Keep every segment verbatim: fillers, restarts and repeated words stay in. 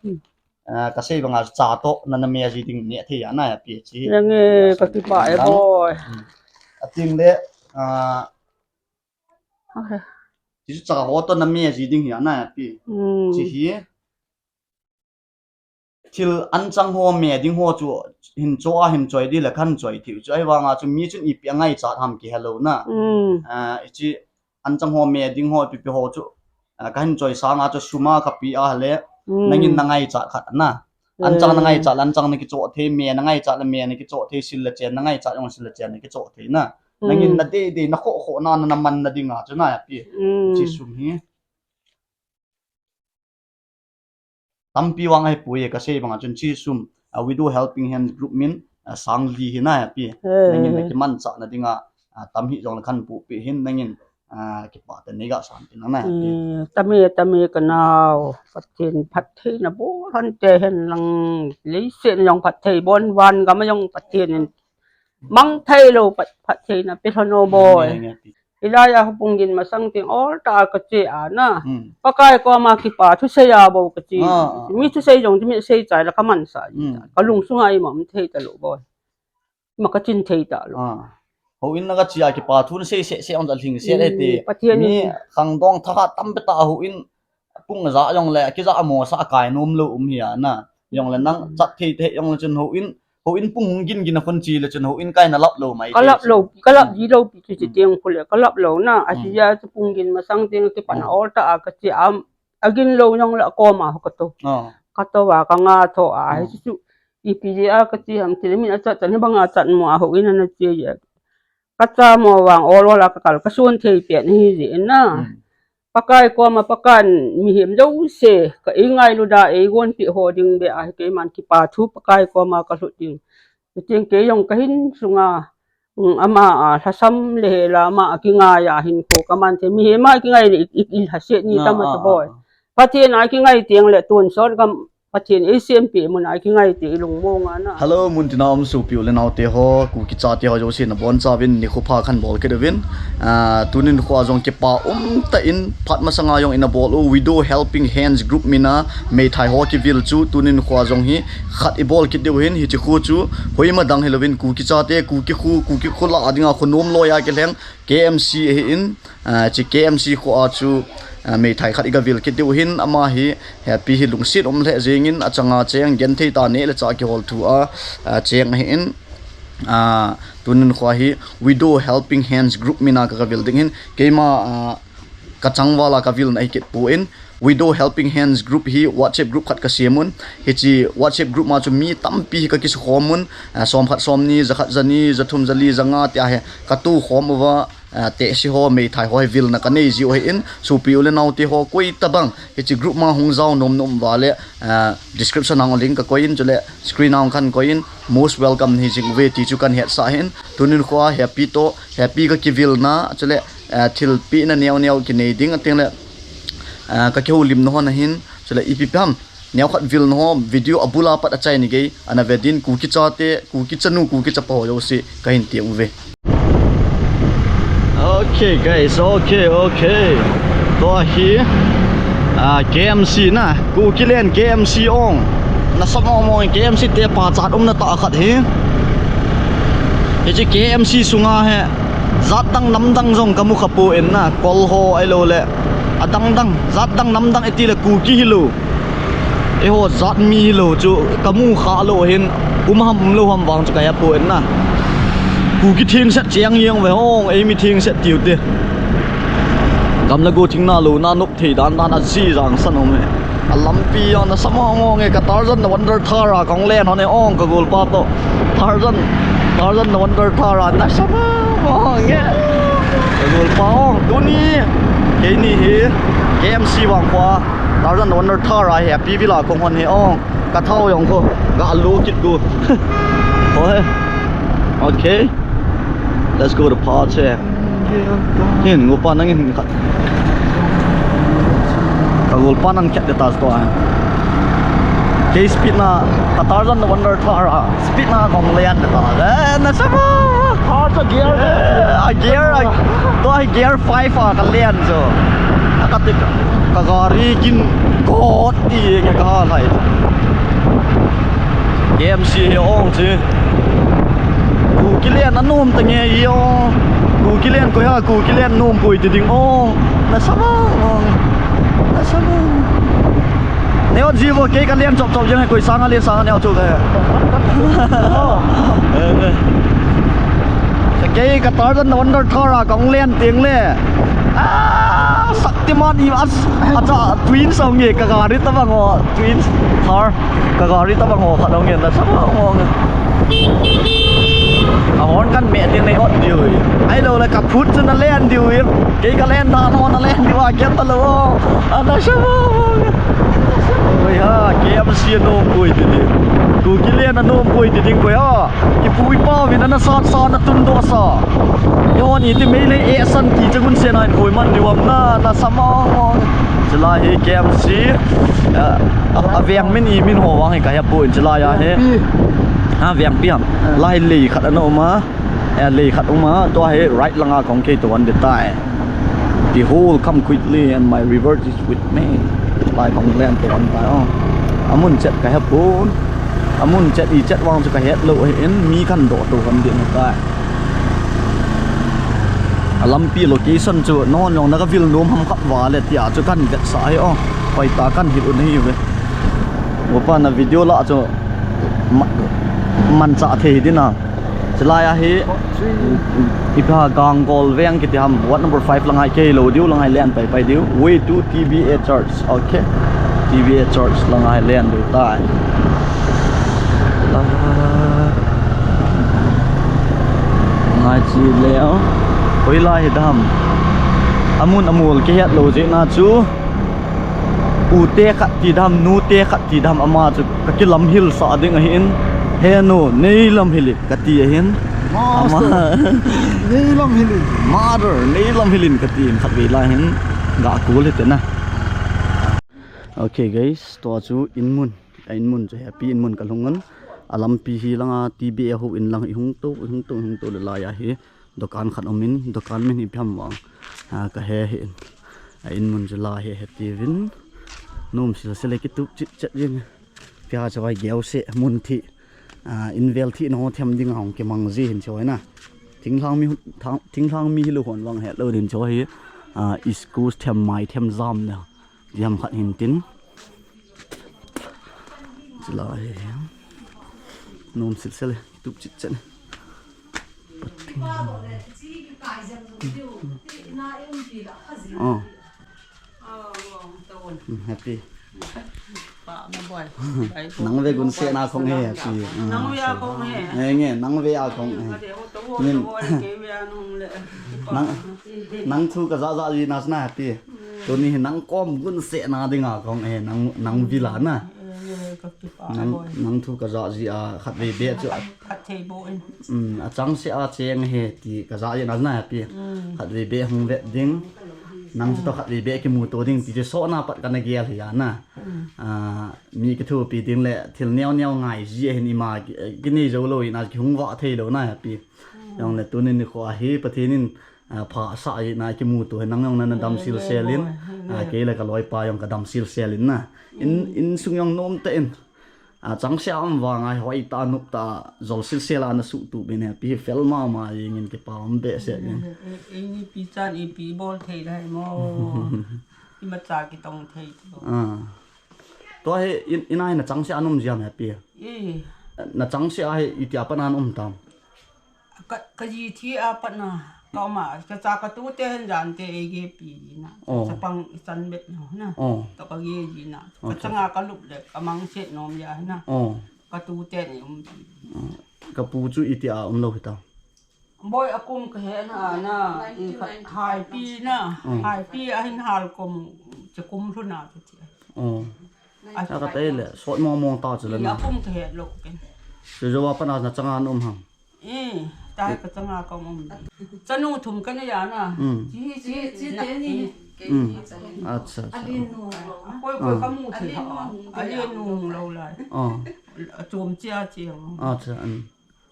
Hmm. Ah, kasei banga cha toh nana me ji ding neh thei a na api chi. Nang e, kakipah e boy. Hmm. Ating le, ah, okay. Chi chu cha ho toh na me ji ding hi a na api. Hmm. Chi hi. Thil anchang ho me ding ho chu hin cho a hin choi di le khan choi thei chu. Ahivanga chu mi chun ipi angaichat ham kihe lou na. Hmm. Ah, ichi anchang ho me ding ho ipi ipi ho chu, ah, kahin choi sanga chu sum a kapi a le, hmm, nangin nangaichat khat na. Anchang nangaichat le anchang nakichoh thei, me nangaichat le me nakichoh thei, sil le chen nangaichat jong sil le chen nakichoh thei na. Hmm. Nangin nadei dei, nakhoh khoh na, na, naman na dinga chu na api. Hmm. Chi sum hi. Tampi vang ahipoi e, kasei banga chun chi sum, a Widow Helping Hands Group min, a sang li hi na api. Eh. Nangin nakimanchah na dinga, a, tam hih jongle khan pupi hin nangin, a, kipah tah nei gasan tin na api. Eh, tami, tami kanao, Pathen phattheina bol hon te hen lang, leiset jong phatthei bon, van gam jong Pathen in mang thei lou phat, phattheina pe lhon o boy. Nge, nge, nge. Hilai a hopung gin masang teng altar a kache a na. Hmm. Pakai koma kipa thusei a bou kache. Ah, ah, mi ah. Thusei jong ti mi sei chai la kamansah. Hmm. Kalung sunga ima um thei talou boy. Ima kachin thei talou. Ah. Houin na kache a kipa thu nasei seh seh ong ta lhingset e ti. Hmm, Pathen mi in khangdong thahat tampi tah houin pung ja jongle, kija mo sa akai nom lou um hi a na. Jongle nang chat thei te jongle chun houin, houin pung hung gin gin a khun chi le chun houin kai na lap lou mai. Ka lap lou, ka lap ji lou pi chu chi tiang khu le, ka lap lou na. A chi ja chu pung gin masang tiang kipan a altar a kache a, agin lou jongle koma ho kato. Oh. Kato va ka nga tho a, hi chu ipi ji a kache ham ti le min a chat chan hi banga chat mo a houin ana che ji a. Kacha mo vang ol ol a kakal kasun thei pet hi ji na. Hmm. Pakai koma Pakai in mihem jouse, ka eingailu da, eigonpeh ho ding beh ahi, keiman kipa thu Pakai koma kalhut ding. Chuteng kei jong kahin sunga, um, ama a lhasam le hela ama a kingai a hinkho kaman thei, mihem a kingai le i, i, ilhaset ni tama ta boy. Pathen a kingai teng le tonsot gam Pathen eisempeh mun a kingai te ilungmong a na. Hello, muntina um sopi u le naote ho, Kuki chate ho jouse nabonchauvin nikho pha khan bol kit uvin. Ah, tunin kho a jong kipa umtah in phat masanga jong ina bol u Widow Helping Hands Group mina meithai ho kivil chu tunin kho a jong hi khat ibol kit diu hin hiche kho chu hoima dang hilouvin Kuki chate, Kuki kho, Kuki kho lah a dinga kho nom loi a kilheng K M C ahin, ah, chi K M C kho a chu, ah, meithai khat iga vil kit diu hin, ama hi, Happy hi lungset um lheh jengin, achanga cheng genthei tah neh le chah kihol thu a, ah, cheng ahin, ah, tunin kho hi Widow Helping Hands Group mina ka, ka vil ding hin, keima, ah, kachangval a ka vilna hi kit pon, Widow Helping Hands Group hi WhatsApp group khat kasem un. Hiche WhatsApp group ma chu mi tampi hi kakisukhom un. Ah, somkhat somni, jakhat jani, jathum jali, janga tia hi katukhom uva, ah, tehse ho, meithai ho hi vilna kanei jiu ahin, sopi u le naote ho, koi tabang hiche group ma hung jao nom nom uva le, ah, description a link kakoi in, chule screen a khan koi in, most welcome nahi jing uve ti chu kan hetsah ahin. Tunin kho a Happy toh, Happy ka kivilna, chule, ah, thilpehna neo neo kinei ding, ateng le, ah, ka kihoulimna ho nahin, chule ipi pi ham, neokhat vilna ho, video abul a pat achaini gei, ana ve din, Kuki chate, Kuki chanu, Kuki chapa ho jouse, kahin ti uve. Okay, guys, okay, okay. Tua hi, ah, K M C na, Kukiland K M C ong. Nasa mong mong K M C te pachat umna tah khat hi. Hiche K M C sunga hi, jat dang nam dang jong kamu kha pon na, kol ho ahilou le, adang dang, jat dang nam dang iti le Kuki hilou. Eiho jat mi hilou chu kamu kha lou hin, um ham um lou ham vang chu kahe pon na. Kuki thengset cheng jeng uve ong, eimi thengset tiu te. Gam le go thingna louna nop thei dan dan a ji jangsan um e. A lampi a nasa mong mong e, ka Tarzan the Wonder Thar a kahung len hon e ong ka golpa toh. Tarzan, Tarzan the Wonder Thar a nasa mong mong e. Ka golpa ong, tuni keini hi K M C vang kho a Tarzan the Wonder Thar a hi Happy Villa kahung hon hi ong. Ka thao jong kho, ga lo kit go. Kho he. Okay. Let's go to party. Hin, golpa nangin khat. Ka golpa nang khat de ta sto a. Kei speed na, ka Tarzan the Wonder Thar a. Speed na kong lian de ta. Eh, nasa mo. Hard a gear. Eh, a gear, a, to a gear five a ka lian jo. A ka tik, ka gari kin kot ti nge ka lai. M C hi ong chi. Kuki len anom ta nge i ong. Kuki len koi ha, Kuki len nom koi ti ding ong. Na sa ma ong. Na sa ma ong. Neo ji vo kei ka len chop chop jeng koi sanga le sanga neo chu ka. Eh, eh. Kei ka Tarzan Wonder Thar a kong len ting le. Ah, Shaktiman i as acha twins ong nge ka gari ta bang o twins Thar. Ka gari ta bang ho khat hong en na sa bang hong. A hon kan me ding nei ot diu. Ai lo le ka phut chu na len diu. Kei ka len da no na len diu a kian ta lo. A na sa bang hong. Oi ha, K M C no koi ti ding. Kuki len no koi ti ding koi ha. Ki pui pa vin na sa sa na tun do sa. Yo ni ti mei le e san ki chagun se na in koi man diu am na na sa bang hong. Chulai hi K M C. A, a, a veng min i min ho vang hi ka hepon chulai a hi. Vengpi. Ha, vengpi ham. Ah. Lai lei khat ana um a. Eh, lei khat um a. Tua hi right langa kong kei to an de tai. Behold, come quickly, and my reward is with me. Lai kong len to an tai o. Amun chet ka hepon. Amun chet i chet vang chu ka het lo hi in mi kan do to an de tai. A lampi location chu non jong na ka vil nom ham khat va le tia chu kan vetsah hi o. Hoi ta kan hil un hi ve. Upa na video la chu ma-, manchah thei ding a. Chulai a hi ipi ha Ganggol veng kiti ham, ward number five langa kei lo diu langa len pai pai diu. Way to T B A Church. Okay. T B A Church langa len diu tai. La. Ngai chi le o. Hoilai hi dam. Amun amol kihet lo jeh na chu. U te khat ti dam, nu te khat ti dam ama chu ka kilam hil sa ding ahi in. He nu, nei lam hil in ka ti ahin. Master. Ama. Nei lam hil in. Mother, nei lam hil in ka ti in khat vei lai hin. Ga kul hi te na. Okay guys, tua chu in mun. A in mun chu Happy in mun ka lhung un. A lampi hi langa T B A ho in lang i hung to, i hung to, i hung to le lai a hi. Dukan khat um in, dukan min hi ipi ham vang. A, ka he hi in. A in mun chu lai hi he ti vin. Nom sil sil le kitup chit chet jing. Pia chu vai geu se mun thi. A, in vel thi no them ding hong ke mang ji hin chu na. Thinglhang mi, thang-, thinglhang mi hi lo hon vang he lo din chu hi. A, iskus them mai them jam na. Jam khat hin tin. Chulai hi. Nom sil sil le, tup chit chet. Pating. Oh. Hmm, Happy. Nang ve gun se na kong he Happy. Hmm, nang ve a kong he. Nge, nge, nang ve a kong he. Min. Nang, nang thu ka ja ja ji na sna Happy. Tuni hi nang kom gun se na dinga kong e, nang, nang vila na. Eh, ka kipah. Nang, nang thu ka ja ji a khat vei be chu a, khat thei bo in. Um, a chang se a cheng he ti ka ja ji na na Happy. Mm. Khat vei be hung vet ding. Nang chu to khat vei be kimu to ding ti chu so na pat ka na gel hi a na. Mm. A, mi kithupi ding le thil neo neo ngai ji a hin ima ki, ki nei jo lo in a ki hung va thei lo na Happy. Mm. Jong le tuni ni kho a hi Pathen in a, pha sa i na kimu to he nang jong na, na dam sil sel in, a, kei le ka loi pa jong ka dam sil sel in na. In, in sung jong nom ta in. A, chang se am vang a hoi ta nup ta jol sil sel a na su tu bin he pi fel ma ma i ngin kipa um be se in. E, e, e, ni pi chan i pi bol thei lai mo. I ma cha ki tong thei to. A. To he in, in ai na chang se a nom jiam he pi. E. Na chang se a he i ti a pa na nom tam. Ka, ka ji thi a pat na, ka ma, ka cha ka tu te hen jan te e ge pi na. Oh. Chapang i chan bet na na. Oh. To ka ge ji na. Ka changa ka lup le, ka mang set nom ya na. Oh. Ka tu te ni um pi. Oh. Ka pu chu i ti a um lo hi ta. Boi a kum ka he na, na, i ka hai pi na. Oh. Hai pi a hin hal kum, che kum lu na chu ti. Oh. A ka te le, sot mong mong ta chu le na. A kum ka he lo ken. Chu jo wa pa na na changa nom ham. Eh, tai ka changa ka um. Chanu thum ka nei a na. Mm. Chi, chi, chi, na, te ni. Eh. Mm. Acha, acha. Alin nu. Koi, koi ka mu thei ha. Alin nu lo lai. Oh. A chom chia chia. Acha, an.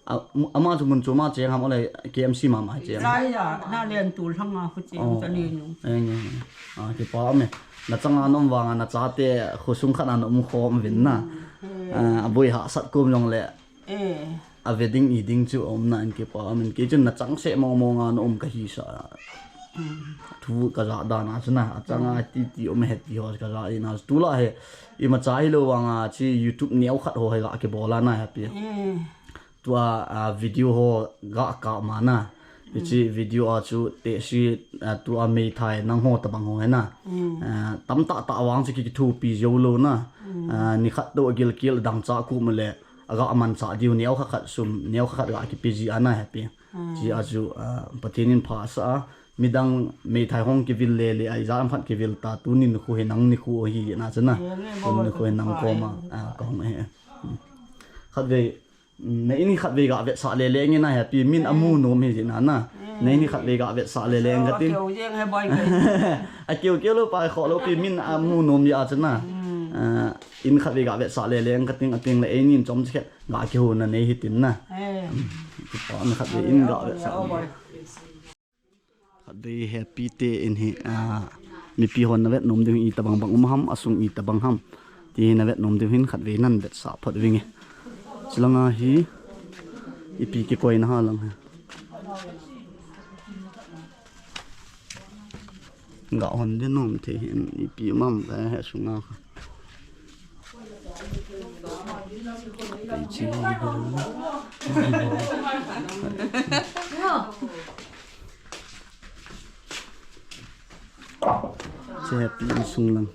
A, mu-, ama chu mun chom a cheng ham ole K M C ma ma cheng. Lai ya, na len tu lhang a khu cheng. Oh. Chanu nu. Eng, eng. A, kipa me. Na changa nom vang a na chate khosung khat a na um khom vin na. Mm. Ah, aboi hahsat kom jongle. Eh. A ve ding i ding chu um na in kipa, um in kei chun na chang se mong mong a na um ka hi sa. Thu ka ja dan a chu na, a chang a ti ti um het ti ho ka ja i na. Tu la he, imacha hi lo vang a chi YouTube neo khat ho he ga kibol a na Happy. Eh. Tua, ah, video ho ga ka ma na. Hichi video a chu te si, ah, tua meithai nang ho tabang ho he na. Ah, tam ta ta vang chu ki, kithupi jo lo na. Ah, ni khat to gil kil dang cha ku ma le. Aga aman cha diu neo kha khat sum, neo kha khat ga kipe ji a na Happy. Chi a chu, ah, Pathen in pha sa a. Midang meithai hong kivil le le a i ja am khat kivil ta tu ni khu he nang ni khu hi na chu na. Tu ni khu he nang ko ma, ah, ka hong he. Hmm. Khat ve, mm, na in khat ve ga vetsah le le nge na Happy min amu nom hi ji na na. Na in khat ve ga vetsah le le nge ka tin. Keu jeng he bai kei. A keu keu lo pa kho lo pi min amu nom ya chu na. Ah, in khat ve ga vetsah le le nge ka ting a ting le ei nin chom che ga kihu na nei hi tin na. Eh. Kipa na khat ve in ga vetsah le. Khat ve Happy te in hi, ah, mipi hon na vet nom ding i tabang bang um ham, asung i tabang ham. Ti hi na vet nom ding hin khat ve nan vetsah phot vinge. Chilanga hi ipi kikoi na ha lang he. Ga hon de nom the hin ipi mam ka he sunga kha. Che Happy insung lang.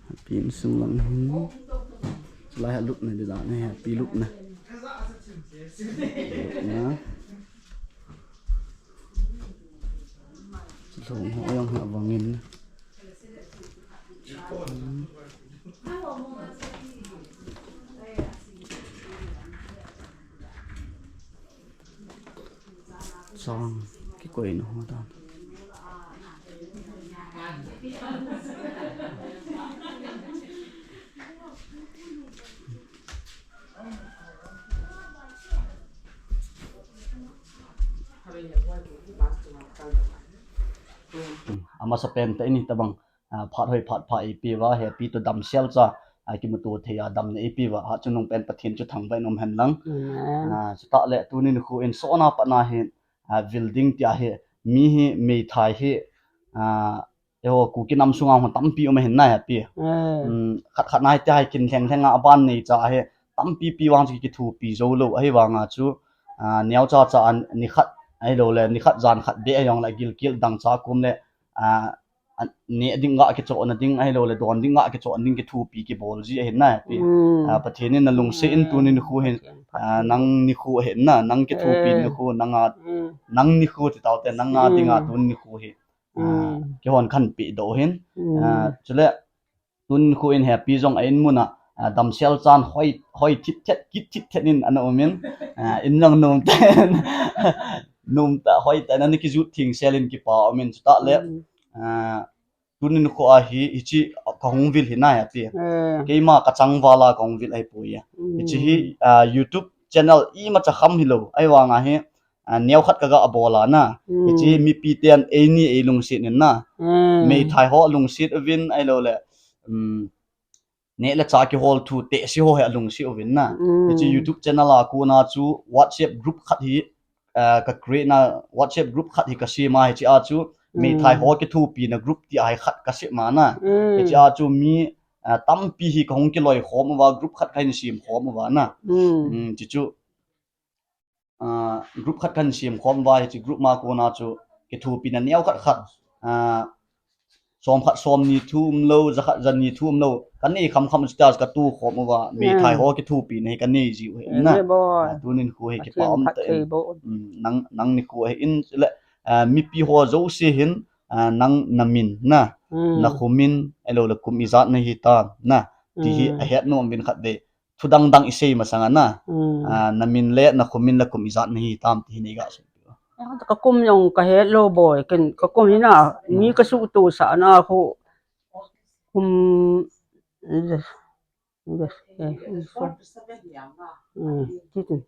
Happy insung lang hin. Lai ha lupna de da ne Happy lupna. Na. Lhong ho jong ha vangin. Chang kikoi na ho dan. Amasa pen ta ini tabang, ah, phat hoi phat pha ipi va Happy to damsel cha, ah, kimuto thei a damna ipi va, ha chunung pen Pathen chu thangvah in um hen lang. Amen. Ah, chuta le tunin khu in sona pat na hin, ah, building ti a hi, mi hi meithai hi, ah, Eiho, Kuki nam sunga hon tampi um ahin na Happy. Eh. Um, khat khat nai te hai kin lheng lheng a ban nei cha ahi. Tampi pi vang chu kithupi jo lo ahi vang a chu, ah, neo cha cha an ni khat ahi lo le, ni khat jan khat be ahi jong le, gil kil dang cha kum le, ah, an ne ding nga kicho na ding ahi lo le, don ding nga kicho ding kithupi kibol ji ahin na Happy. Mm. Ah, Pathen in na lungsi in tunin khu hin, Pathen, ah, Pathen. Nang ni khu ahin na, nang kithupi ni khu, nang a, nang ni khu ti tau te, nang a ding a tun ni khu hi. Ah, kihon khan pi do hin. Ah, chule tun khu in Happy jong a in mun a, ah, damsel chan hoi, hoi thit thet, kit thit thet in ana um in. Ah, in jong nom ten. Nom ta hoi ta na ni kijut thing sel in kipa um in chuta le. Ah, tunin khu a hi, hichi ka hung vil hi na Happy. Eh. Keima ka chang vala ka hung vil ahi pui a. Hichi hi, ah, YouTube channel imacha kham hi lo. Ahi vang a hi, ah, neo khat ka ga bol a na. Hichi mipi ten eini ei lungset in na. Meithai ho lungset uvin ahi lo le. Um, ne le cha kihol thu te si ho he lungset uvin na. Hichi YouTube channel a kona chu WhatsApp group khat hi, ah, ka create na WhatsApp group khat hi ka sem a hichi a chu meithai ho kithupi na group ti a hi khat ka sem a na. Hichi a chu mi, ah, tampi hi ka hung kiloi khom uva group khat ka hin sem khom uva na. Um, chi chu ah, group khat kan sem khom uva, hichi group ma kona chu kithupi na neo khat khat, ah, som khat som ni thu um lo, za khat za ni thu um lo, ka nei kham kham status ka tu khom uva, meithai ho kithupi na hi ka nei ji u hi na. Ah, tunin khu hi kipa um ta in. Um, nang, nang ni khu hi in le, ah, mipi ho jouse hin, ah, nang na min na, na khu min, ahi lo le kum ijat na hi ta na, ti hi ahet nom uvin khat ve. Thu dang dang i sei masang a na. Ah, na min le na khu min le kum ijat na hi tam ti hi nei ga sei. Ka kum jong ka het lo boi, ken ka kum hi na, mi ka suhto sah na khu kum, yes, yes, yes, yes. Hmm, ti tin.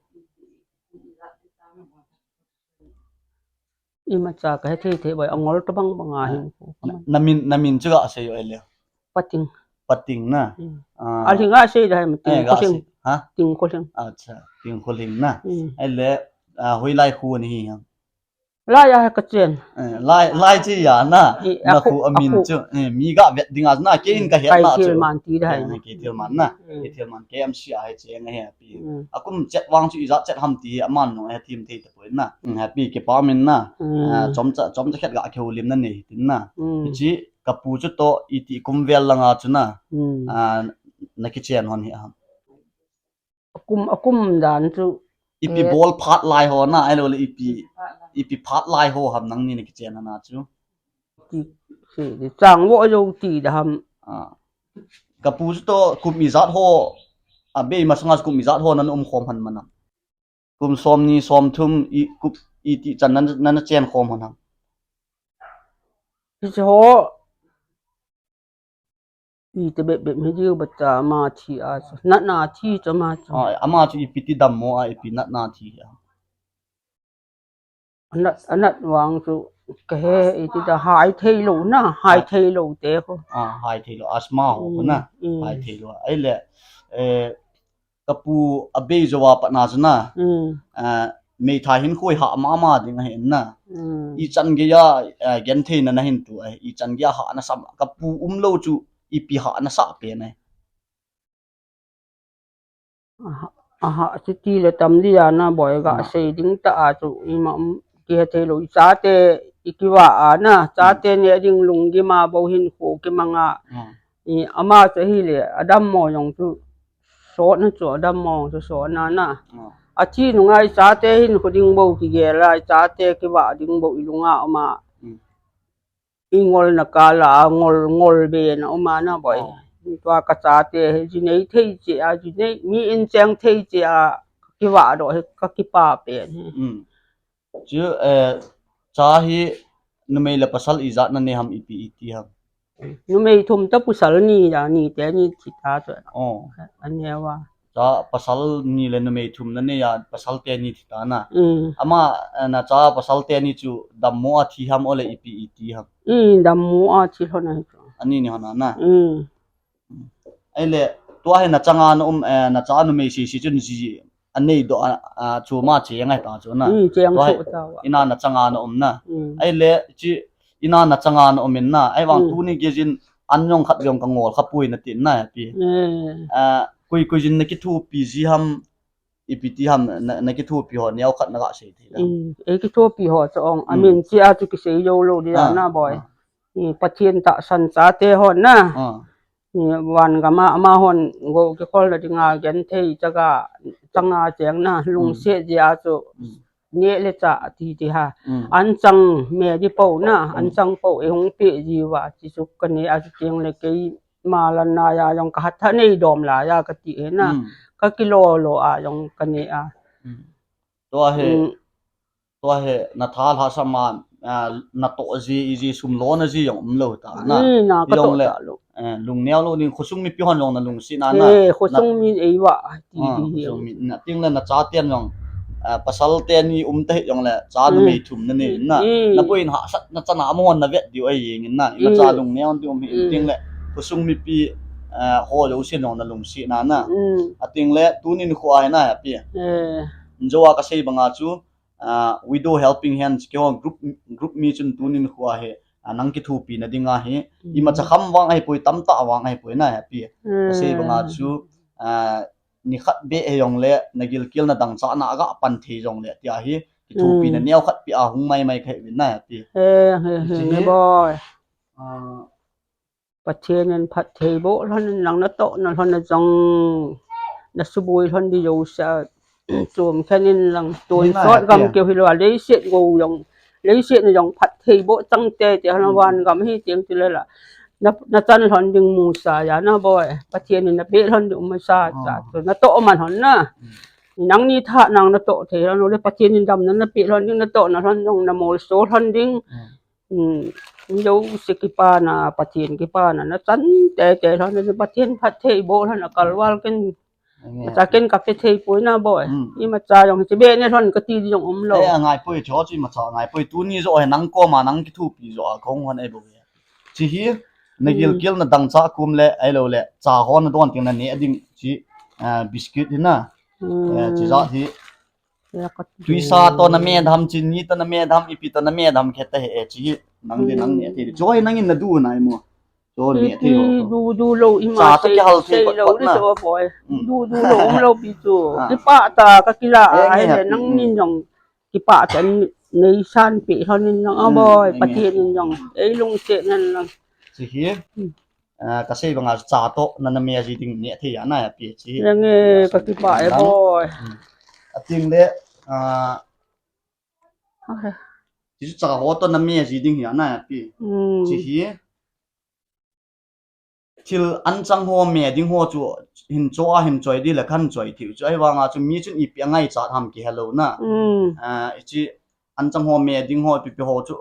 Imacha ka he thei thei boi, angol to bang bang a hin khu. Na, na min, na min chu ga sei o ele. Pating. Pating na. Hmm. Ah, a lhing a sei da hai ma, eh, Ting Khohling. Ha? Ting Khohling. Acha, Ting Khohling na. Hmm. Ahile, ah, hoilai kho nahi ham? Lai a ka chen. Eh, lai, lai chi a na. Eh, na a kho, khu a min khu chu. Eh, mi ga vet ding a na, kei in ka het na chu. Keithelman ti da hai. Eh, Keithelman na. Hmm. Keithelman K M C a hi cheng ahi api. Hmm. A kum chet vang chu ijat chet ham ti hi aman nung a hethem thei tapoi na. Hmm, api kipa min na. Hmm. Ah, chomcha, chomcha khat ga kihoulimna nei tin na. Hmm. Hichi ka pu chu toh iti kum vel lang a chu na. Hmm. Ah, na kichen hon hi ham? A kum, a kum dan chu, ipi, eh, bol phat lai ho na, ahilou le ipi, ipi phat lai ho ham nangni na kichen na chu. Ti, ti, ti, chang vo jo ti da ham. Ah. Ka pu chu toh kum ijat ho, a bei masanga chu kum ijat ho nana um khom hon man am? Kum somni somthum i, kum iti chan nana, nana chen khom hon ham? Hiche ho, iti bep bep hi diu ba ta ama thi a chu. Natna thi chu ama chu. Ah, ama chu ipi ti dammo a ipi natna thi a? Anat, anat vang chu ka he, iti ta hai thei lou na, hai thei lou te ko. Ah, hai thei lou, asthma ho ko na. Mm, mm. Hai thei lou. Ahile, eh, ka pu a bei jou a pat na chu na. Mm. Ah, meithai hin khoi ha mama ding ahi na. Mm. Ichan gei a, ah, genthei na na hin tu a, ichan gei a ha na sam, ka pu umlou chu ipi ha na sa pen ai. Aha, aha, chuti le tam dia na boi ga, ah, sei ding ta a chu ima, um, kihe thei lou, i chate i kiva a na, chate, mm, ne ding lunggim a bou hin khu kimang a. Ah. I ama chu hile, a dammo jong chu, sot na chu, a dammo jong chu sot na na. Ah. A thi nung a i chate hin khu ding bou kigel a, i chate kiva ding bou i lung a um a. Mm. I ngol na kal a, ngol, ngol be na um a na boi. Oh. Tua ka chate, ji nei thei che a, ji nei, mi in cheng thei che a, ka kiva doh hi, ka kipa pen hi. Mm. Chu, eh, cha hi numei le pasal ijat na nei ham ipi iti ham? Numei thum ta pasal ni ja, ni te ni thi ta chu. Oh. Aneo a. Cha pasal ni le numei thum na nei a, pasal teni thi ta na. Mm. Ama, eh, na cha pasal teni chu dammo a thi ham ole ipi iti ham? Mm, dammo a thi lhon ahi chu. Ani ni hon a na. Mm. Mm. Ahile, tua hi na changa na um, eh, na cha numei sisi chun ji anei doh a, a, chu ma cheng ahi ta chu na. Mm, cheng. Tua hi chu ta wa. Ina na changa na um na. Mm. Ahile, chi ina na changa na um in na. Ahivang, mm, tuni gei jin an jong khat jong ka ngol kha poi na tin na ahi. Mm. Ah, koi, koi jin na kithopi ji ham, ipi ti ham, na, na kithopi ho neo khat na ga sei thei da. Mm, ei kithopi ho chu ong, mm, amin chi a chu kisei jou lou di, ah, na boi. Ah. I Pathen tahsan chate ho na. Ah. I van gam a ama hon go kikhol na ding a genthei chaga changa cheng na, mm, lungset ji a chu. Mm. Neh le chah ti ti ha. Mm. An chang me di po na, an, mm, chang po e hung pe ji va, ti chu ka neh a chu teng le keima lan na a jong ka hat tha nei dom lai a ka ti e na. Mm. Ka kilo lo a jong ka neh a. Mm. Tua hi, mm, tua hi na tha lhasam a, ah, na toh ji, i ji sum lo na ji jong um lou ta na. Mm, na ka toh ta lou. Eh, lungneo lou ding, khosung mipi hon jong na lungset na na. Eh, khosung mi ei va, ti, ah, ti hi. Khosung mi, na teng le na chaten jong, ah, pasal teni um ta hi jong le, cha, mm, numei thum na nei na. Mm. Na poi in hahsat na chan a amahon na vet diu ahi jeng in na. Ima cha, mm, lungneo ding um hi in, mm, teng le, khosung mipi, ah, ho jousen jong na lungset na na. Mm. A teng le, tuni nikho a hi na ahi pi. Eh. Injo a ka sei bang a chu, ah, Widow Helping Hands, keiho group, group mi chun tuni nikho a hi, ah, nang kithopi na ding a hi, mm, imacha kham vang ahi poi, tamtah vang ahi poi na ahi pi. Mm. Ka sei bang a chu, ah, ni khat beh hi jong le, na gilkel na dangchah na a ga pan thei jong le, ti a hi, kithopi na, mm, neo khat pi a hung mai mai ka hi vin na ahi pi. Eh, he, he, chi hi, ne boi. Ah, Pathen in phatthei boh lhon in lang na toh na lhon na jong na suboi lhon di jouse a chom khen in lang tonsot gam keu hilou a leiset go jong, leiset na jong phatthei boh chang tei tei lhon, mm, van gam hi teng ti le la na, na chan lhon ding mu sa ja na boi, Pathen in na pe lhon ding um sa cha, ah, chu na toh man lhon na. Mm. Nangni tha nang na toh thei lhon le Pathen in damna na pe lhon ding, na toh na lhon jong na molso lhon ding. Mm. Mm, jouse kipana, Pathen kipana, na chan tei tei lhon, na Pathen phatthei boh lhon a kalval ken. Amen. Cha ken ka pe thei poi na boi. Mm. Imacha jong hiche beh ne lhon ka ti jong um lou. Eh, angai poi, cho chu imacha angai poi. Tuni jo hi nang koma nang kithopi jo a kong hon ei bou. Chi hi, Na gilkel na dangchah kum le, ahilou le, cha ho na don teng na neh ding chi, ah, biscuit hi na. Eh, chi jat hi. Tuisa toh na me dam, chini toh na me dam, ipi toh na me dam khe ta he, eh, chi hi. Nang di nang neh thei. Chu hi nangin na du nai mo. Chu neh thei ho. Du, du lou ima. Cha toh kihal thei pat pat na. Du, du lou um lou pi chu. Kipah tah a ka kila a, ahile nangin jong kipah tah in nei sanpeh lhon in lang a boi, Pathen in jong ei lungset hen lang. Chi hi, ah, ka sei banga cha toh na na me ji ding neh thei a na ya pi chi hi. Yang e, ka kipah e boi. Ating le, ah, chi cha ho toh na me ji ding hi a na ya pi. Chi hi. Thil anchang ho me ding ho chu hin cho a hin choi di le khan choi thei chu. Ahivanga chu mi chun ipi angaichat ham kihelou na. Ah, ichi anchang ho me ding ho ipi pi ho chu,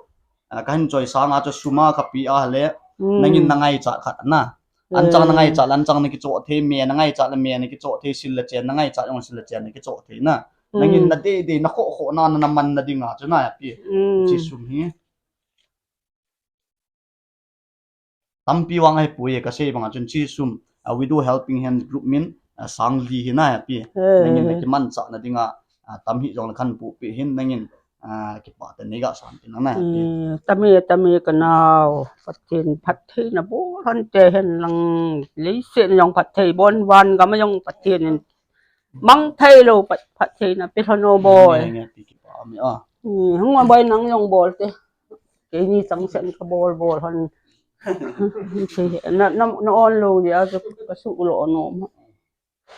ah, ka hin choi sanga chu sum a ka pe a le, nangin na ngaichat khat na. Anchang na ngaichat le anchang na kichoh thei, me na ngaichat le me na kichoh thei, sil le chen na ngaichat jong sil le chen na kichoh thei na. Nangin na dei dei na khoh khoh na, na man na dinga chu na ya pi. Chi sum hi. Tampi vang ahi poi e, ka sei banga chun chi sum, a Widow Helping Hands Group min, a sang li hi na ya pi. Nangin na kimanchah na dinga, a, tam hi jong le khan pu pi hin nangin, a, kipah tah in nei ga san pi na na ya pi. Tame, tame ka nao, Pathen phattheina bol hon te hen lang, leiset jong phatthei bon van gam jong Pathen in mang thei lou phat, phattheina pe lhon o boi. Nge, nge, pi kipah me a. Hung a boi nang jong bol te. Keini chang sen ka bol bol hon. Na, na, na on lou dia, ka su lo no ma.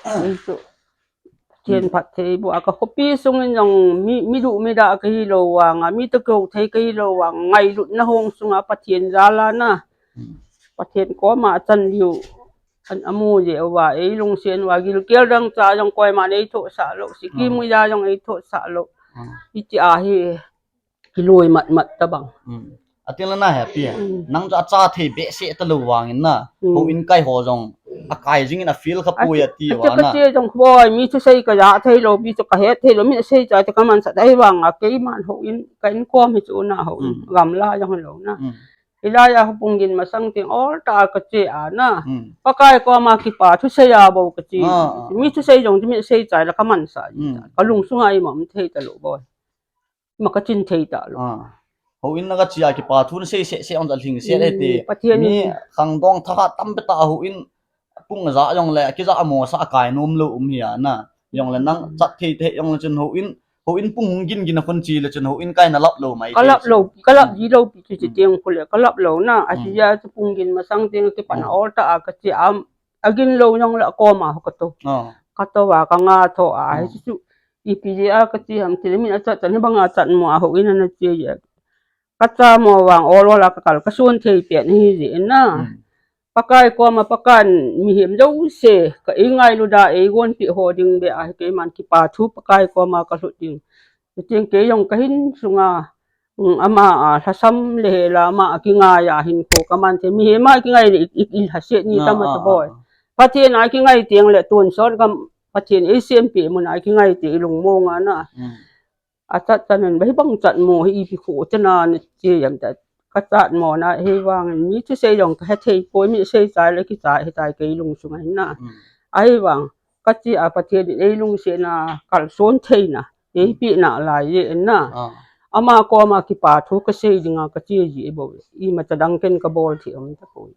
Pathen phatthei bu a ka khopi sung in jong mi, mi du mi da ka hi lou vanga, mi toh kihou thei ka hi lou vanga, ngailutna hung sunga Pathen jal a na. Pathen koma chan diu. An amu jeh uva, ei lungset uva, gilkel dangchah jong koima nei thohsah lou, sikim uva jong ei thohsah lou. Hiti a hi. Kiloi mat mat tabang. Ating le na he pi. Nang chu acha thei behseh talou vangin na. Houin kai ho jong akai jingin a feel kha poi ati vang na. Ka che jong boi mi thusei ka ja thei lou, mi chu ka het thei lou, mi sei cha te ka mansah thei vanga keiman houin ka inkom hi chu na houin. Gamla jong lou na. Hilai a hopung gin masang teng ol tah a ka che a na. Pakai koma kipa thusei a bou ka che. Mi thusei jong chu mi sei cha la ka mansah. Ka lungsunga ima um thei talou boi. Ma ka chin thei talou. Houin na ka che a kipa thu na sei seh seh ong ja lhingset e ti. Pathen mi khangdong thahat tampi tah houin pung ja jong le, kija mo sa kai nom lou um hi a na. Jong le nang chat thei te jong le chun houin, houin pung hung gin gin a khun che le chun houin kai na lap lou mai. Ka lap lou, ka lap ji lou pi chu che teng khu le, ka lap lou na. A che a chu pung gin masang teng kipan a ol tah a ka che a, agin lou jong le koma ho ka to. Ka to va ka nga tho a, hi chu ipi jeh a ka che ham ti le min a chat chan hi banga chat mo a houin ana che a. Ka cha mo vang ol ol a ka kal ka sun thei pet hi jeh na. Pakai koma Pakai in mihem jouse ka ei ngailu da ei gonpi ho ding beh a hi keiman kipa thu Pakai koma ka lhut ding. Chuteng kei jong ka hin sunga, um, ama a lhasam le hela ama a kingai a hinkho ka man thei. Mihem a kingai le i, i, i lhaset ni tama ta boi. Pathen a kingai teng le tonsot gam Pathen ei sempeh mun a kingai te i lungmong a na. A chat chan in, bai bang chat mo hi ipi khu te na na che jam ta. Ka chat mo na, hei vang mi thusei jong ka he thei poi, mi sei chai le kichai he tai kei lungsunga hin na. Ahivang ka che a Pathen in ei lungset na kalson theina ei pe na lai jeh in na. Ama koma kipa thu ka sei dinga ka che ji bou. Ima cha dang ken ka bol thei um ta poi.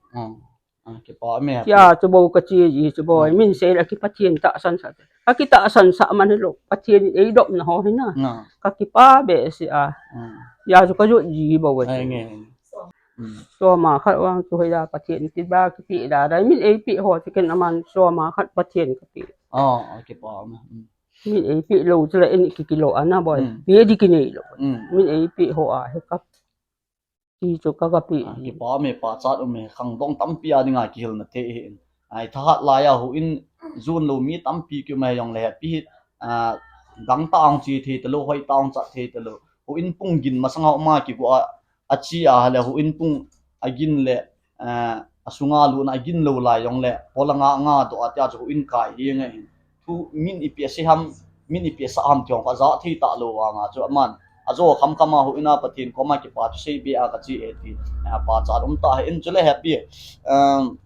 Kipah me. Tia chu bou ka che ji chu boi. Min sei la ki Pathen tahsan sa. Ka kitahsan sa man lou. Pathen ei dopna ho hi na. Ka kipa behseh a. Tia chu ka jot ji bou. Ai nge. Soma khat vang chu hoiya Pathen ti ba kipe da da. Min ei pe ho chu ken aman soma khat Pathen ka pe. Kipah me. Min ei pe lou chu la en ki kilo ana boi. Pe di kinei lou. Min ei pe ho a he ka. Ti chu ka ka pe. Kipah me, pachat um e, khangdong tampi a dinga kihilna thei hi. Ai thahat lai a houin jon lou mi tampi ki um e jong le hepi hi, gangtah a hung che thei talou, hoitah a hung chat thei talou. Houin pung gin masanga um a kigo a, a che a hale houin pung agin le, asunga lutna agin lou lai jong le, polanga nga doh a tia chu houin kai hi nge hin. Thu min ipi asei ham, min ipi asah ham ti jong ka ja thei talou vanga chu aman. Ajo khamkham a houin a Pathen koma kipa thusei be a kache e ti. Ah, pachat um tah ahin, chule Happy. Um,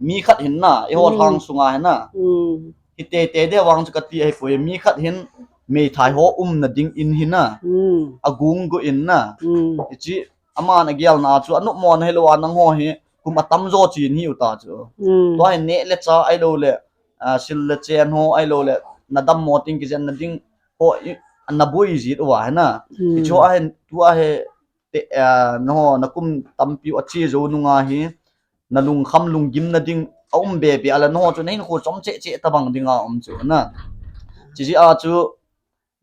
mi khat hin na, eiho lhang sunga hin na. Hiti tei ding vang chu kati ahipoi, mi khat hin meithai ho umna ding in hin na. Agung go in na. Hiche aman agelna chu anop mo na hilou a nangho hi kum atamjo chen hiu ta chu. Tua hi neh le chah ahilou le, ah, sil le chen ho ahilou le, nadam mo teng kijenna ding ho i, naboi jit uva hin na. Hiche ho ahin, tua hi te, ah, nangho nakum tampi u ache jou nunga hi, nalungkham lunggimna ding aum be be a le nangho chu nahinkho chom cheh cheh tabang dinga um chu na. Hiche jeh a chu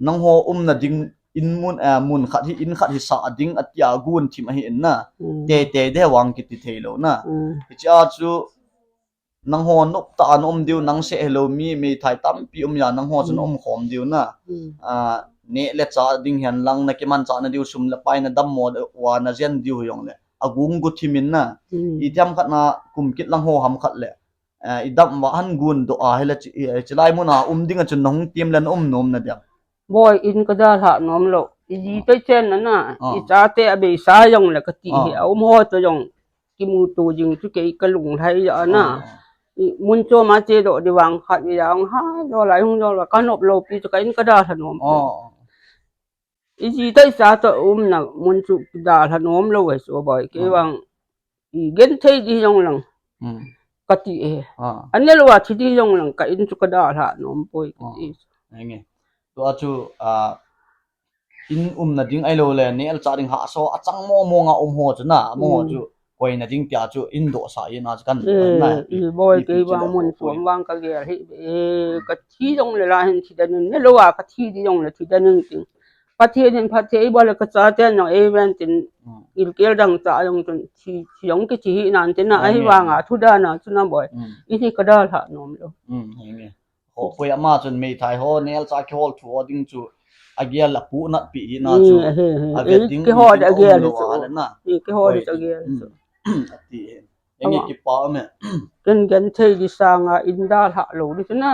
nangho umna ding in mun, ah, mun khat hi, in khat hi sah ding ati a gunthim ahin na. Tei tei ding vang kiti theilou na. Hiche a chu nangho nop tah a naum diu, nang seh hilou mi meithai tampi um a nangho chu naum khom diu na. Ah, neh le chah ding hen lang, nakimanchah na diu, sum le pai nadam mo uva najen diu hijongle agung go thim in na. Itiham khat na kum kit lang ho ham khat le, ah, idam uva ahin gun doh a hile chi, eh, chulai mun a um ding a chun nahung tem le naum nom na diam? Boi, in kadalhah nom lou. Iji toh ichenna na, ichate abeisa jongle kati hi, aum ho toh jong kimuto jing chu kei kalunglhai ja na. Mun chom a chedoh ding vang khat ve jong ha, jo lai hung jo lai kanop lou pi chu ka in kadalha nom. Iji toh icha toh umna mun chu kidalha nom lou e chu boi, kei vang igenthei ding jong lang kati e. Anelou a thi ding jong lang ka in chu kadalha nom poi kati. Tua chu, ah, in umna ding ahilou le neh le chah ding hahsa achang mo monga um ho chu na, amaho chu koina ding tia chu in dohsah in a chu kan, eh, na, i, boi, kei vang mun chom vang kagel hi, eh, kathi jongle la hin thi den in, nelou a kathi ding jongle thi den in tin. Pathen in phatthei eiboh le kachaten jong eiven tin, gilkel dang cha jong chun thi, thi jong kithi hi nan tin na, ahivanga thu dan a chu na boi. Iti kadalha nom lou. Ho poi ama chun meithai ho, neh le chah kihol thu ho ding chu agel apuhnat pi hi na chu. Avet ding kihol ding agel hi chu. Kihol hi chu agel hi chu. Ati e. Enge kipa um e. Ken genthei ding sanga in dalha lou ding chu na.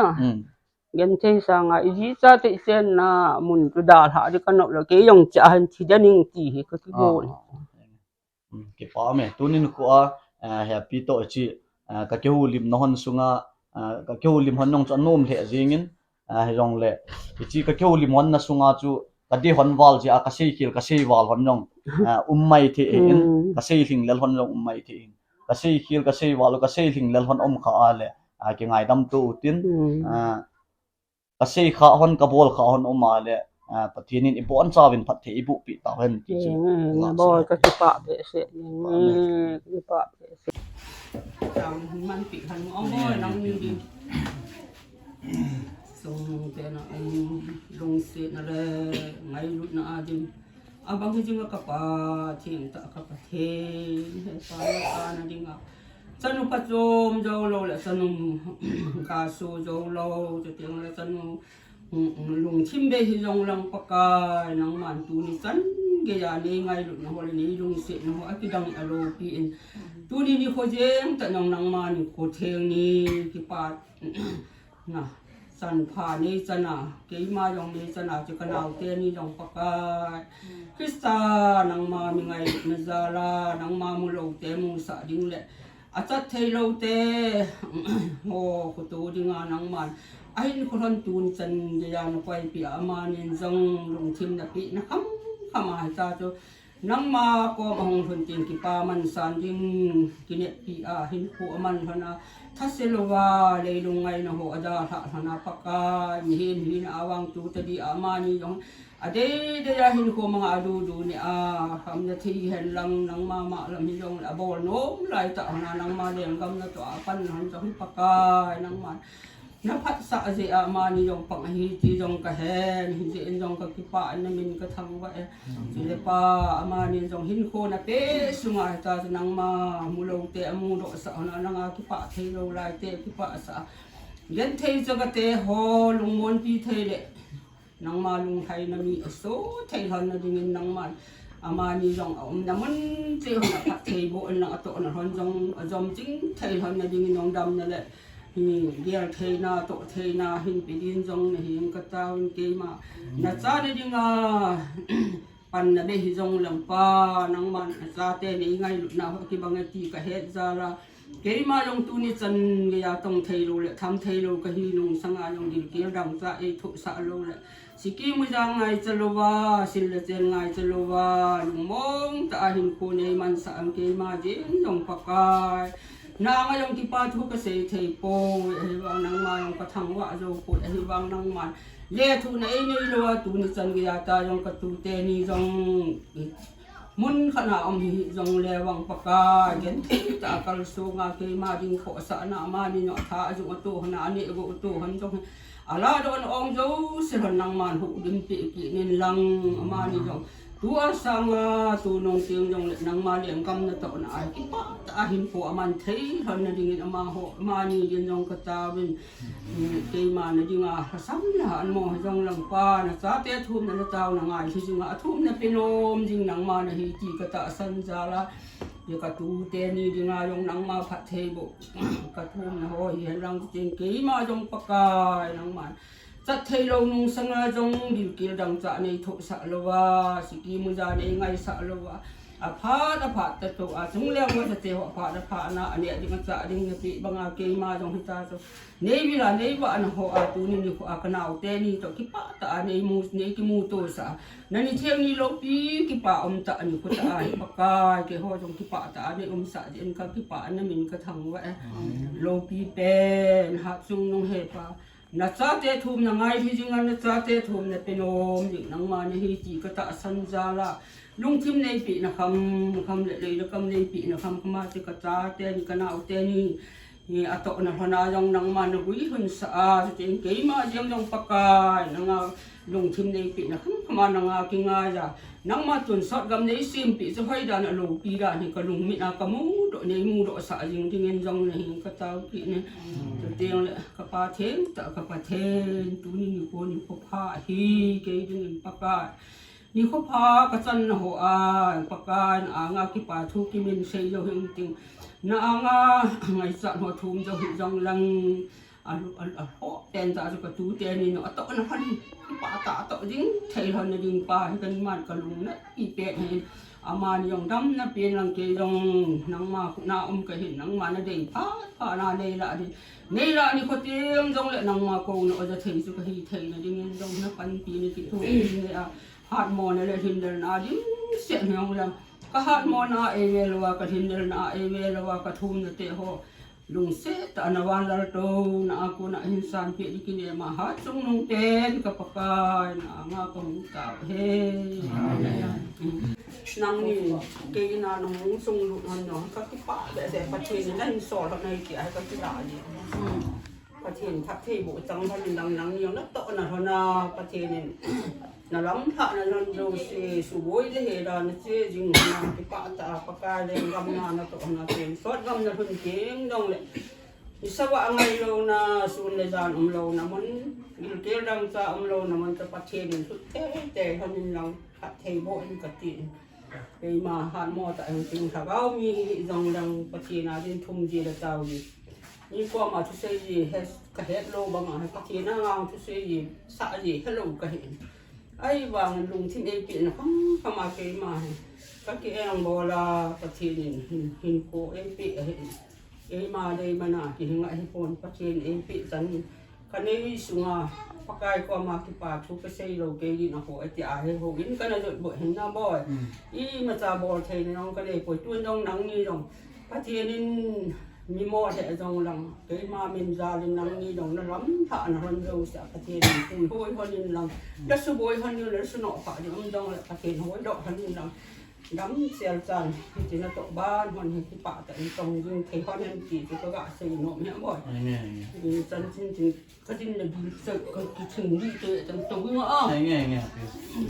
Genthei sanga iji chate ichenna mun chu dalha ding kanop lou, kei jong cha hin thi den in ti hi kakibol. Kipa um e. Tunin khu a, ah, Happy toh hiche, ah, kakihoulimna hon sunga, ah, kakihoulim hon jong chu anom lheh jengin, ah, hijongle hiche kakihoulim honna sunga chu kadei hon val jeh a kaseikhel kaseival hon jong, ah, um maithei in, kaseilhinglel hon jong um maithei in. Kaseikhel kaseival u kaseilhinglel hon um kha a le, ah, kingaidam to utin, ah, kaseikha hon, kabolkha hon um a le, ah, Pathen in ibonchauvin phatthei eibohpeh tauhen ti chu. Boi, kakipah behseh. Kakipah behseh. Manpi khan ong boi nang ding. Sung tena ong lungsetna le ngailutna a ding. Abang hi jing a kapa, thengtah kapa theng, hepa hepa na dinga. Chanu phachom jou lou le chanu kaso jou lou, chuteng le chanu, mm, mm, lungthim bei hi jong lang Pakai, nangman tuni chan geiya nei ngailutna ho le nei lungsetna ho akidang a loupi in. Tuni nikho jeng tah jong nangma nikho theng ni kipa. Na, chan pha nei chan a, keima jong nei chan a, chu kanaote ni jong Pakai. Christa, nangma mi ngailutna jal a, nangma mu loute musah ding le, achat thei loute, ho, khoto dinga nangman ahinkho lhon tuni chan geiya nakoipeh a, amanin jong lungthim napeh na khamkham a hita chu. Nangma koma hung lhun tin kipa mansan ding, kineppi a, hinkho aman lhon a, thase louva, leilung ngaina ho adalhah lhon a Pakai, mihem hina a vang tu tadi a amani jong, adeidei a hinkho manga adudu ne a, khamna thei hen lang nangma ma lam hi jong le abol nom lai tah lhon a nangma lenggam natoh a pan lhon jong Pakai, nangma naphatsah jeh a amani jong pang ahi ti jong kahen, hijeh in jong kakipah in namin kathangvah e. Chule Pa, amani jong hinkho napeh sunga hita chu nangma mu loute amudohsah hon a nanga kipah thei lou laite kipahsah a. Genthei chagate ho lungmonpi thei le nangma lunglhaina mi aso thei lhon na dingin nangman amani jong aumna mun cheh hon a phatthei boh in lang atohna lhon jong ajom ching thei lhon na dingin jong damna le, hi, gel theina, toh theina hin pe din jong nahin kataovin keima nachate dinga panna bei hijongleng Pa, nangman nachate nei ngailutna ho kibang e ti kahet jal a, keima jong tuni chan geiya tong theilou le tham theilou kahi nung sanga jong gilkel dangchah eithohsah lou le, siki muja ngaicha louva, sil le chen ngaicha louva, lungmong tah a hinkho nei mansah in keima jeng jong Pakai, nanga jong kipa thu kasei thei poi, ahivang nangma jong kathangvah jou poi, ahivang nangman lethuhna einei lou a, tuni chan geiya tah jong katute ni jong mun khat na um hih jongle vang Pakai, genthei tah a kalsong a keima ding khohsahna amani jong atha jong atohna, aneh gou atohna jong hi, alahdohna ong jouse lhon nangman huhgim peh kit in lang, amani jong tua sanga tunung teng jongle nangma lenggam natohna a kipah tah a hinkho aman thei lhonna dingin amaho, amani din jong kataovin, keima na dinga lhasam le hatmo hijongleng Pa, nachate thumna le taona ngai hijinga, athumna penom jing nangma nahi ti katahsan jal a, katute ni dinga jong nangma phattheiboh kathumna ho hihen lang tin keima jong Pakai nangman chat theilou nung sanga jong gilkel dangchah neithohsah louva, siki muja neingaisah louva, aphat aphat tah toh a chungle vang chate ho aphat aphat na aneh ding achah ding napeh banga keima jong hita chu neivil a neivahna ho a tuni nikho a kanaote ni toh kipah tah a neimu, neikimutosah a, nani theng ni loupi kipa umtah nikho tah a hi Pakai, keiho jong kipah tah a neiumsah jeh in kakipah namin kathangvah e. Loupi pen Hatchungnung hepa, nachate thumna ngai hijinga, nachate thumna penom jing nangma nahi ti katahsan jal a, lungthim neipehna kham kham le leilakam neipehna kham kham a chu kachate ni kanaote ni atohna lhona jong nangma nagui lhunsah a, chutin keima jeng jong Pakai nanga lungthim neipehna kham kham a nanga kingaiya, nangma tonsot gam neisempeh chu hoidan a loupi dan hi kalungmit a kamudoh, neimudohsah jing dingin jong nahin katao kit e. Chuteng le ka Pathen tah, ka Pathen, tuni nikho nikho pha ahi kei dingin Pakai, nikho pha kachanna ho a Pakai, na anga kipa thu kimin sei jou hing ting, na anga ngaichat ho thum jou hih jongleng, alhoh pen tah chu katute ni jong atohna lhon, kipah tah a atoh jing thei lhonna ding Pa hi keiman kalungnatpi pen ahin, amani jong damna pen lang, kei jong nangma khut na um kahin, nangma nadei phat phat na neilah ding, neilah nikho teng jongle nangma kouna oja thei chu kahi theina dingin jong napanpi nakithopi nei a, hatmona le lhinlelna dimset hijongleng, kahatmona eive louva, kalhinlelna eive louva, kathumna te ho lungset tah a navanlaltouna a kona hin sanpeh ding kinem a, Hatchungnung pen ka Pakai, na anga kahung tao e. Nangni kei in a nahung sunglut lhon jong kakipah behseh, Pathen in nahin sol lhon ahi tia hi kakilah e. Pathen phattheiboh chang lhon in lang, nangni jong natohna lhon a Pathen in nalamlhahna lhon jouse, suboi le hela nache jing lhon a kipah tah a Pakai, lenggam na natohna, tonsot gam nalhun teng jongle, nisa vah ngailouna, sun le jan umlouna mun, gilkel dangchah umlouna mun chu Pathen in lhut teitei lhon in lang, phattheiboh in kati. Keima hatmo tah hung ting, lhagao mi hih jongleng Pathen a din thum ji le tao ji, mi koma thusei ji kahet lou banga hi Pathen a ngang thusei ji sah ji helou kahi. Ahivangin lungthim eipehna kham kham a keima hi kaki engbol a, Pathen in hin, hinkho eipeh ahi. Keima dei mana kihing ahipon, Pathen eipeh chan kanei sunga Pakai koma kipa thu kasei lou kei din aho ati ahi, houin kana jotboi hin na boi. Imacha bol theina jong kanei poi, tun jong nangni jong Pathen in mi mo lheh jongleng, keima min jal in nangni jong nalamlhahna lhon jousea Pathen in puihoi lhon in lang, nasuboi lhon in, nasunoh phah ding um jongle Pathen hoidoh lhon in lang, damsel chan hiche natoh ban lhon hi kipah tah in tong jing thei lhon hen ti chu kaga sei nom hi boi. Chanchin chin kadin le dil sei, kakithing dite chan tou inga a.